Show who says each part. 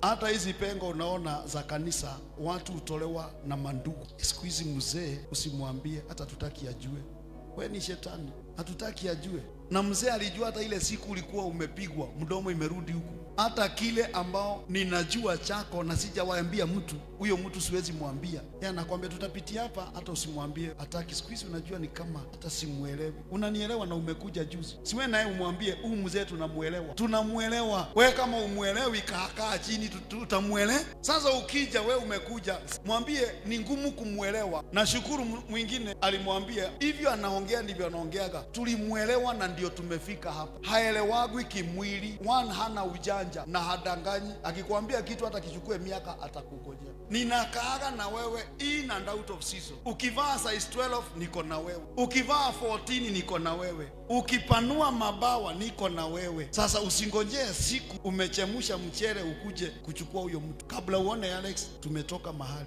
Speaker 1: Hata hizi pengo unaona za kanisa, watu hutolewa na mandugu. Siku hizi mzee usimwambie, hata tutaki ajue. We ni shetani, hatutaki ajue. Na mzee alijua hata ile siku ulikuwa umepigwa, mdomo imerudi huku. Hata kile ambao ninajua chako na sijawaambia mtu, huyo mtu siwezi mwambia. Yeye anakwambia tutapitia hapa, hata usimwambie. Hataki. Siku hizi unajua ni kama hata simuelewi. Unanielewa na umekuja juzi. Siwe naye umwambie huyu mzee tunamuelewa. Tunamuelewa. We kama umuelewi, kaa chini tutamuelewa. Sasa ukija we umekuja, mwambie ni ngumu kumuelewa. Nashukuru mwingine alimwambia hivyo, anaongea ndivyo anaongeaga. Tulimuelewa na ndio tumefika hapa. Haelewagwi kimwili, one hana ujanja na hadanganyi. Akikwambia kitu hata kichukue miaka atakungojea. Ninakaaga na wewe in and out of season. Ukivaa size 12 niko na wewe, ukivaa 14 niko na wewe, ukipanua mabawa niko na wewe. Sasa usingojee siku umechemsha mchele ukuje kuchukua huyo mtu. Kabla uone Alex, tumetoka mahali.